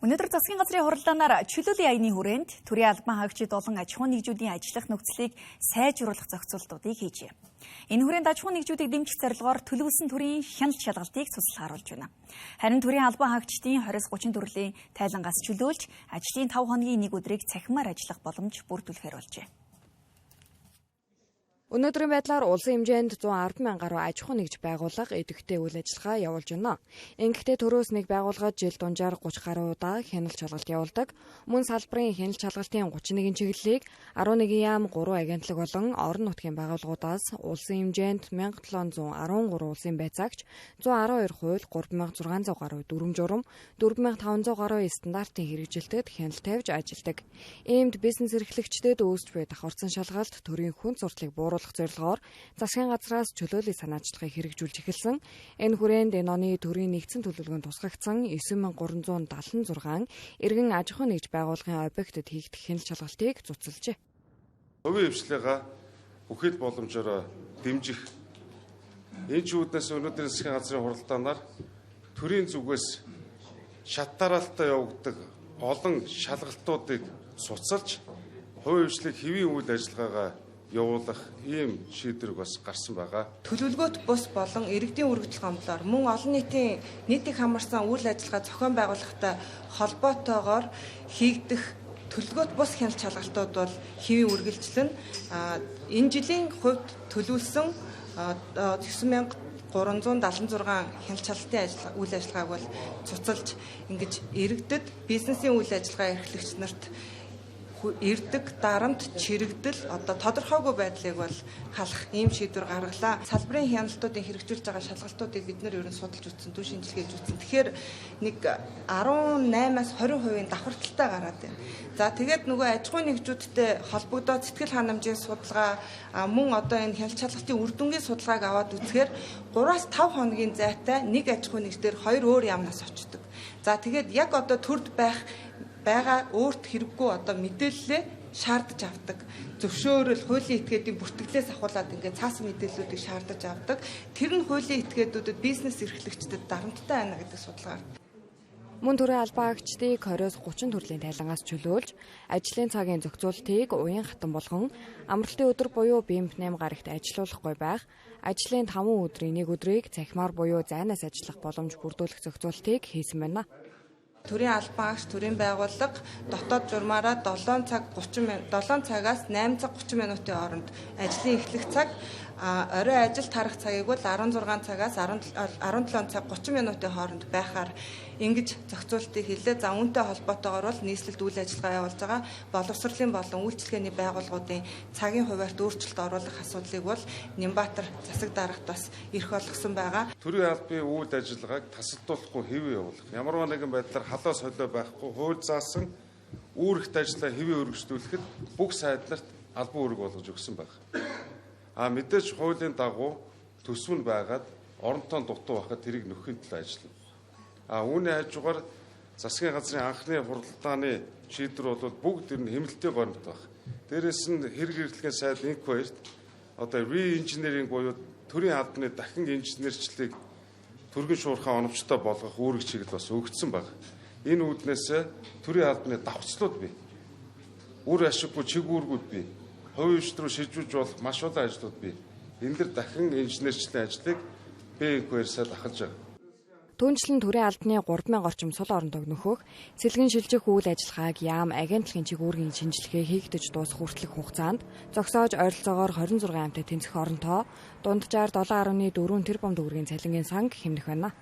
Өнөөдөр засгийн газрын хуралдаанаар чөлөөлийн аяны хүрээнд төрийн албан хаагчид болон аж ахуйн нэгжүүдийн ажиллах нөхцөлийг сайжруулах зохицуултуудыг хийжээ. Энэ хүрээнд аж ахуйн нэгжүүдийг дэмжих зорилгоор төлөвлөсөн төрийн хяналт шалгалтыг цуцлах харуулж байна. Харин төрийн албан хаагчдын 20-30 төрлийн тайлангаас чөлөөлж ажлын 5 хоногийн нэг өдрийг цахимаар ажиллах боломж бүрдүүлэхээр болжээ. Өнөөдрийн байдлаар улсын хэмжээнд 110 мянган гаруй аж ахуйн нэгж байгууллага идэвхтэй үйл ажиллагаа явуулж байна. Ингэхдээ төрөөс нэг байгууллагад жил дунджаар 30 гаруй удаа хяналт шалгалт явуулдаг. Мөн салбарын хяналт шалгалтын 31 чиглэлийг 11 яам 3 агентлаг болон орон нутгийн байгууллагуудаас улсын хэмжээнд 1713 улсын байцаагч, 112 хууль, 3600 гаруй дүрэм журам, 4500 гаруй стандартын хэрэгжилтэд хяналт тавьж ажилладаг. Иймд бизнес эрхлэгчдэд үүсч буй давхарцсан шалгалт төрийн хүн суртлыг бууруулах зорилгоор засгийн газраас чөлөөллийн санаачлагыг хэрэгжүүлж эхэлсэн. Энэ хүрээнд энэ оны төрийн нэгдсэн төлөвлөгөөнд тусгагдсан 9376 иргэн аж ахуйн нэгж байгууллагын объектэд хийгдэх хяналт шалгалтыг цуцалжээ. Хувийн хвшлээгээ бүхэл боломжоор дэмжих энэ ч үүднээс өнөөдрийн засгийн газрын хуралдаанаар төрийн зүгээс шат дараалтаа явагддаг олон шалгалтуудыг цуцалж хувийн хвшлийг хэвийн үйл ажиллагаагаа явуулах ийм шийдвэр бас гарсан байгаа. Төлөвлөгөөт бус болон иргэдийн үргэлжлэх гомдлоор мөн олон нийтийн нийтийг хамарсан үйл ажиллагаа зохион байгуулахтай холбоотойгоор хийгдэх төлөвлөгөөт бус хяналт шалгалтууд бол хэвийн үргэлжлэн энэ жилийн хувьд төлөвлөсөн 9376 хяналт шалгалтын үйл ажиллагааг бол цуцалж ингэж иргэдэд бизнесийн үйл ажиллагаа эрхлэгч нарт ирдэг дарамт чирэгдэл одоо тодорхойгүй байдлыг бол халах ийм шийдвэр гаргалаа. Салбарын хяналтуудын хэрэгжүүлж байгаа шалгалтуудыг бид нар ер нь судалж үзсэн, түн шинжилгээ хийж үзсэн. Тэгэхээр нэг 18-аас 20% давхарталтай гараад байна. За тэгээд нөгөө аж ахуйн нэгжүүдтэй холбогдоод сэтгэл ханамжийн судалгаа мөн одоо энэ хяналт шалгалтын үр дүнгийн судалгааг аваад үзэхээр 3-5 хоногийн зайтай нэг аж ахуйн нэгждэр хоёр өөр яамнаас очдог. За тэгээд яг одоо төрд байх байгаа өөрт хэрэггүй одоо мэдээллээ шаардаж авдаг. Зөвшөөрөл хуулийн этгээдийн бүртгэлээс ахуулаад ингээд цаасан мэдээллүүдийг шаардаж авдаг. Тэр нь хуулийн этгээдүүдэд бизнес эрхлэгчдэд дарамттай байна гэдэг судалгаа. Мөн төрийн албан хаагчдыг 20-30 төрлийн тайлангаас чөлөөлж, ажлын цагийн зохицуултыг уян хатан болгон амралтын өдөр буюу БМП 8 гарагт ажилуулахгүй байх, ажлын 5 өдрийн нэг өдрийг цахимаар буюу зайнаас ажиллах боломж бүрдүүлэх зохицуултыг хийсэн байна. Төрийн албан хаагч, төрийн байгууллага дотоод журмаараа 7 цаг 30 7 цагаас 8 цаг 30 минутын хооронд ажлын эхлэх цаг, орой ажил тарах цагийг бол 16 цагаас 17 цаг 30 минутын хооронд байхаар ингэж зохицуултыг хийлээ. За үүнтэй холбоотойгоор бол нийслэлд үйл ажиллагаа явуулж байгаа боловсролын болон үйлчилгээний байгууллагуудын цагийн хуваарьт өөрчлөлт оруулах асуудлыг бол Нямбатар засаг дарагт бас эрх олгосон байгаа. Төрийн албаны үйл ажиллагааг тасалдуулахгүй хэвээ явуулах. Ямар нэгэн байдлаар халуун солио байхгүй хууль заасан үүрэгт ажлаа хэвээ өргөжлүүлэхэд бүх сайд нарт албан үүрэг болгож өгсөн байна. А мэдээж хуулийн дагуу төсөв нь байгаад оронтон дутуу байхад тэрийг нөхөхийн төлөө ажиллана. А үүний хажуугаар засгийн газрын анхны хуралдааны шийдвэр бол бүгд ер нь хэмнэлтийн горимт байх. Дээрээс нь хэрэг эрхлэгийн сайд инквайрт одоо re-engineering буюу төрийн албаны дахин инженерчлэлийг түргэн шуурхай оновчтой болгох үүрэг чиглэл бас өгөгдсөн байна. Энэ үүднээс төрийн албаны давхцлууд бий. Үр ашиггүй чиг үүргүүд бий. Хувийн хвш рүү шилжүүлж болох маш олон ажлууд бий. Энэ дэр дахин инженерчлийн ажлыг БНК-ээр дахилж байгаа. Түүнчлэн төрийн албаны 3000 орчим сул оронтойг нөхөх, сэлгэн шилжих үйл ажиллагааг яам агентлагийн чиг үүргийн шинжилгээ хийгдэж дуусах хүртэлх хугацаанд зогсоож ойролцоогоор 26 амтай тэнцэх оронтоо дунджаар 7.4 тэрбум төгрөгийн цалингийн санг хэмнэх байна.